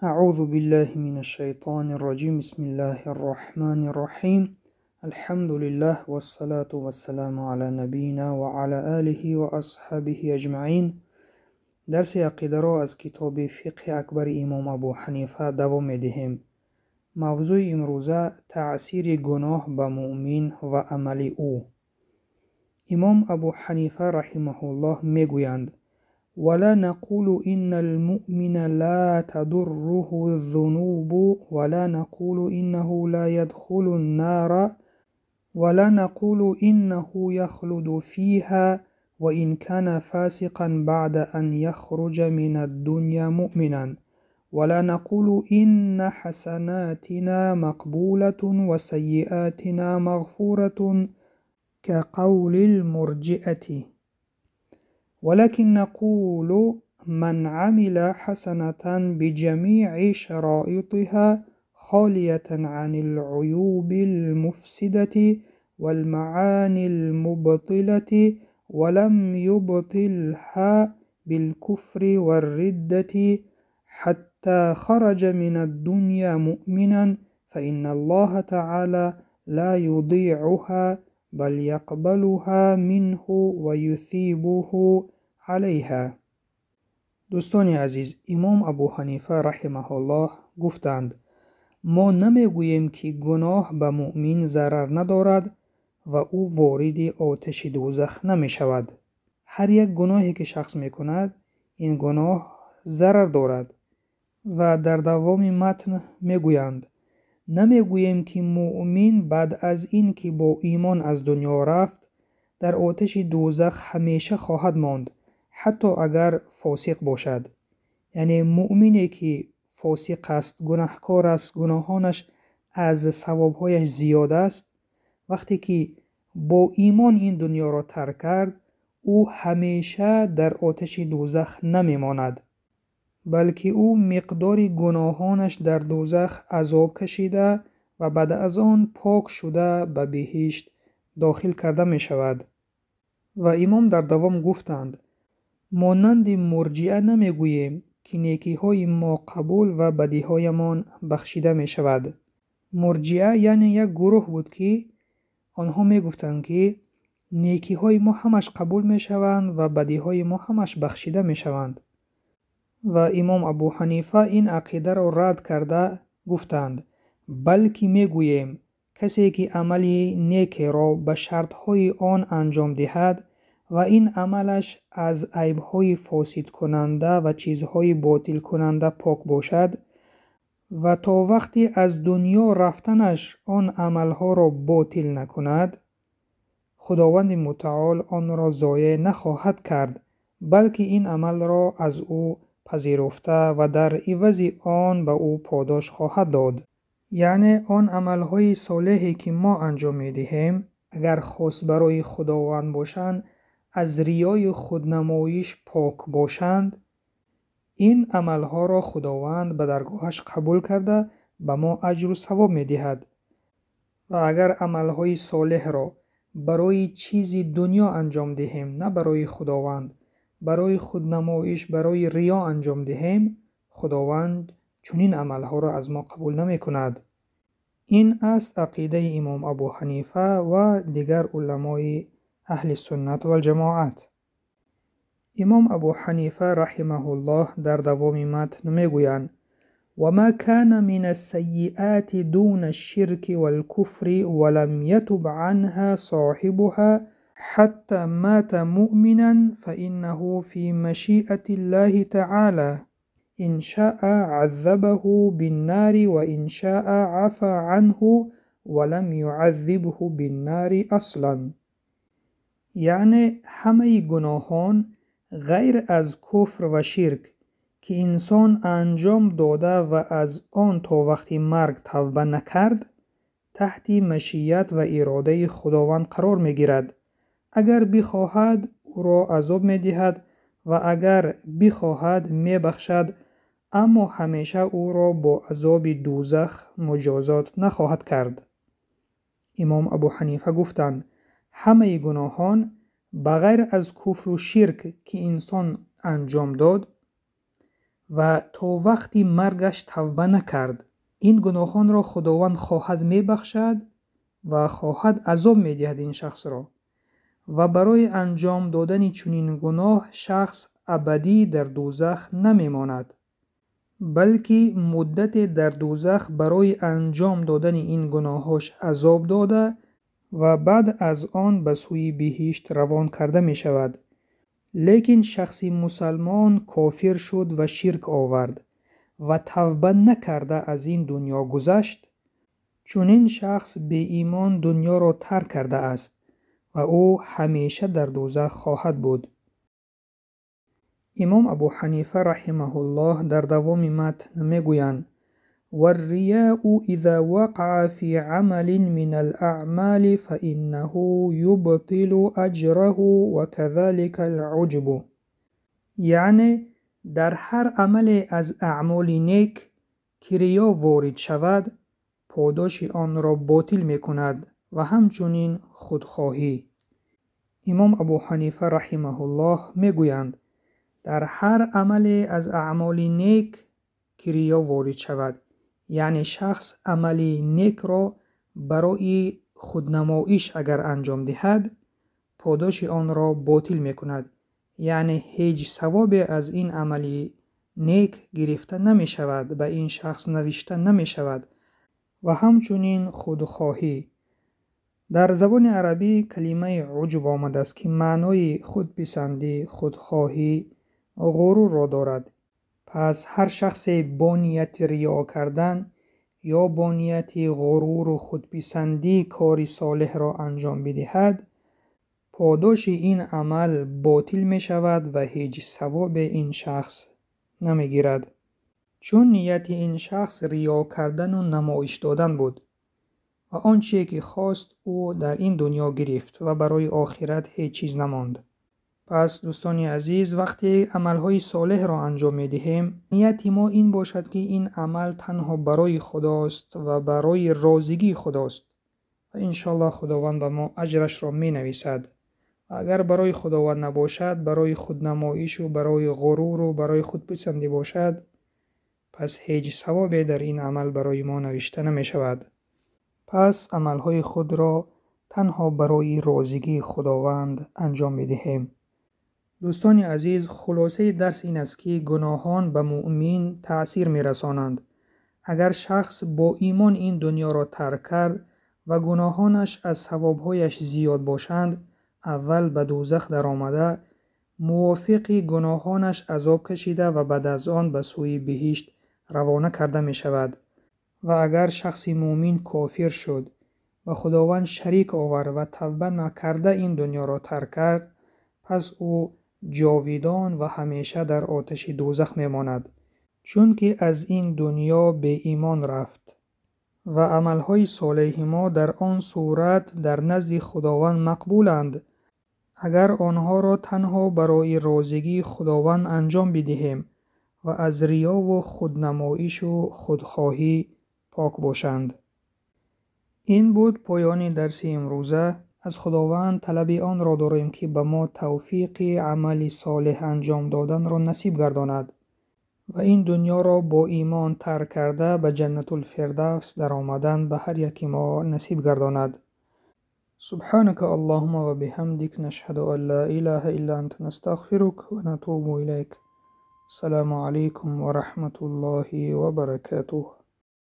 أعوذ بالله من الشيطان الرجيم. بسم الله الرحمن الرحيم. الحمد لله والصلاة والسلام على نبينا وعلى آله وأصحابه أجمعين. Дарси ақидаро аз китоби Фиқҳи Акбари имом Абу Ҳанифа давом медиҳем. Мавзӯи имрӯза таъсири гуноҳ ба муъмин ва амали ӯ. Имом Абу Ҳанифа раҳимаҳуллоҳ мегӯянд: ولا نقول إن المؤمن لا تضره الذنوب ولا نقول إنه لا يدخل النار ولا نقول إنه يخلد فيها وإن كان فاسقا بعد أن يخرج من الدنيا مؤمنا ولا نقول إن حسناتنا مقبولة وسيئاتنا مغفورة كقول المرجئة ولكن نقول من عمل حسنة بجميع شرائطها خالية عن العيوب المفسدة والمعاني المبطلة ولم يبطلها بالكفر والردة حتى خرج من الدنيا مؤمنا فإن الله تعالى لا يضيعها بل يقبلها منه ويثيبه عليها. Дӯстони азиз, имом Абу Ҳанифа раҳимаҳуллоҳ гуфтанд: мо намегӯем, ки гуноҳ ба муъмин зарар надорад ва ӯ вориди оташи дӯзах намешавад. Ҳар як гуноҳе, ки шахс мекунад, ин гуноҳ зарар дорад. Ва дар давоми матн мегӯянд: намегӯем, ки муъмин баъд аз ин ки бо имон аз дунё рафт, дар оташи дӯзах ҳамеша хоҳад монд, ҳатто агар фосиқ бошад. Яъне муъмине, ки фосиқ аст, гунаҳкор аст, гуноҳонаш аз савобҳояш зиёд аст, вақте ки бо имон ин дунёро тарк кард, ӯ ҳамеша дар оташи дӯзах намемонад, балки ӯ миқдори гуноҳонаш дар дӯзах азоб кашида ва баъд аз он пок шуда ба биҳишт дохил карда мешавад. Ва имом дар давом гуфтанд: монанди мурҷиа намегӯем, ки некиҳои мо қабул ва бадиҳоямон бахшида мешавад. Мурҷиа яъне як гурӯҳ буд, ки онҳо мегуфтанд, ки некиҳои мо ҳамаш қабул мешаванд ва бадиҳои мо ҳамаш бахшида мешаванд. Ва имом Абу Ҳанифа ин ақидаро рад карда гуфтанд: балки мегӯем, касе ки амали некеро ба шартҳои он анҷом диҳад ва ин амалаш аз айбҳои фосидкунанда ва чизҳои ботилкунанда пок бошад ва то вақти аз дунё рафтанаш он амалҳоро ботил накунад, Худованди Мутаол онро зоеъ нахоҳад кард, балки ин амалро аз ӯ пазируфта ва дар ивази он ба ӯ подош хоҳад дод. Яъне он амалҳои солеҳе, ки мо анҷом медиҳем, агар хос барои Худованд бошанд, аз риёи худнамоиш пок бошанд, ин амалҳоро Худованд ба даргоҳаш қабул карда ба мо аҷру савоб медиҳад. Ва агар амалҳои солеҳро барои чизи дунё анҷом диҳем, на барои Худованд, барои худнамоиш, барои риё анҷом диҳем, Худованд чунин амалҳоро аз мо қабул намекунад. Ин аст ақидаи имом Абу Ҳанифа ва дигар уламои аҳли суннат валҷамоат. Имом Абу Ҳанифа раҳимаҳуллоҳ дар давоми матн мегӯянд: وما كان من السيئات دون الشرك والكفر ولم يتب عنها صاحبها حتى مات مؤمنا فإنه في مشيئة الله تعالى إن شاء عذبه بالنار وإن شاء عفى عنه ولم يعذبه بالنار أصلا. Яъне ҳамаи гуноҳон ғайр аз куфр ва ширк, ки инсон анҷом дода ва аз он то вақти марг тавба накард, таҳти машият ва иродаи Худованд қарор мегирад. Агар бихоҳад, ӯро азоб медиҳад ва агар бихоҳад, мебахшад, аммо ҳамеша ӯро бо азоби дӯзах муҷозот нахоҳад кард. Имом Абу Ҳанифа гуфтанд: ҳамаи гуноҳон ба ғайр аз куфру ширк, ки инсон анҷом дод, Ва то вақти маргаш тавба накард, ин гуноҳонро Худованд хоҳад мебахшад ва хоҳад азоб медиҳад ин шахсро. Ва барои анҷом додани чунин гуноҳ шахс абадӣ дар дӯзах намемонад, балки муддате дар дӯзах барои анҷом додани ин гуноҳҳош азоб дода ва баъд аз он ба сӯи биҳишт равон карда мешавад. Лекин шахси мусалмон кофир шуд ва ширк овард ва тавба накарда аз ин дунё гузашт, чунин шахс беимон дунёро тарк кардааст ва ӯ ҳамеша дар дӯзах хоҳад буд. Имом Абу Ҳанифа раҳимаҳуллоҳ дар давоми матн мегӯянд: والرياء إذا وقع في عمل من الأعمال فإنه يبطل أجره وكذلك العجب. Яъне дар ҳар амале аз аъмоли нек ки риё ворид шавад, подоши онро ботил мекунад ва ҳамчунин худхоҳӣ. Имом Абу Ҳанифа раҳимаҳуллоҳ мегӯянд: дар ҳар амале аз аъмоли нек ки риё ворид шавад, яъне шахс амали некро барои худнамоиш агар анҷом диҳад, подоши онро ботил мекунад, яъне ҳеҷ савобе аз ин амали нек гирифта намешавад, ба ин шахс навишта намешавад. Ва ҳамчунин худхоҳӣ. Дар забони арабӣ калимаи уҷб омадааст, ки маънои худписандӣ, худхоҳӣ, ғурурро дорад. Пас ҳар шахсе бо нияти риё кардан ё бо нияти ғуруру худписандӣ кори солеҳро анҷом бидиҳад, подоши ин амал ботил мешавад ва ҳеҷ савобе ин шахс намегирад. Чун нияти ин шахс риё кардану намоиш додан буд ва он чие ки хост ӯ дар ин дунё гирифт ва барои охират ҳеҷ чиз намонд. Пас дӯстони азиз, вақте амалҳои солеҳро анҷом медиҳем, нияти мо ин бошад, ки ин амал танҳо барои Худост ва барои розигии Худост ва иншоаллоҳ Худованд ба мо аҷрашро менависад. Ва агар барои Худованд набошад, барои худнамоишу барои ғуруру барои худписандӣ бошад, пас ҳеҷ савобе дар ин амал барои мо навишта намешавад. Пас амалҳои худро танҳо барои розигии Худованд анҷом медиҳем. Дӯстони азиз, хулосаи дарс ин аст, ки гуноҳон ба муъмин таъсир мерасонанд. Агар шахс бо имон ин дунёро тарк кард ва гуноҳонаш аз савобҳояш зиёд бошанд, аввал ба дӯзах даромада, мувофиқи гуноҳонаш азоб кашида ва баъд аз он ба сӯи биҳишт равона карда мешавад. Ва агар шахси муъмин кофир шуд, ба Худованд шарик овард ва тавба накарда ин дунёро тарк кард, пас ӯ ҷовидон ва ҳамеша дар оташи дӯзах мемонад, чунки аз ин дунё беимон рафт ва амалҳои солеҳи мо дар он сурат дар назди Худованд мақбуланд, агар онҳоро танҳо барои розигии Худованд анҷом бидиҳем ва аз риёву худнамоишу худхоҳӣ пок бошанд. Ин буд поёни дарси имрӯза. Аз Худованд талаби онро дорем, ки ба мо тавфиқи амали солеҳ анҷом доданро насиб гардонад ва ин дунёро бо имон тарк карда ба Ҷаннатулфирдавс даромадан ба ҳар яки мо насиб гардонад. Субҳанака Аллоҳумма ва биҳамдик, нашҳаду ан ла илаҳа илла анта, настағфирук ва натубу илайк. Ассалому алайкум ва раҳматуллоҳи ва баракатуҳ.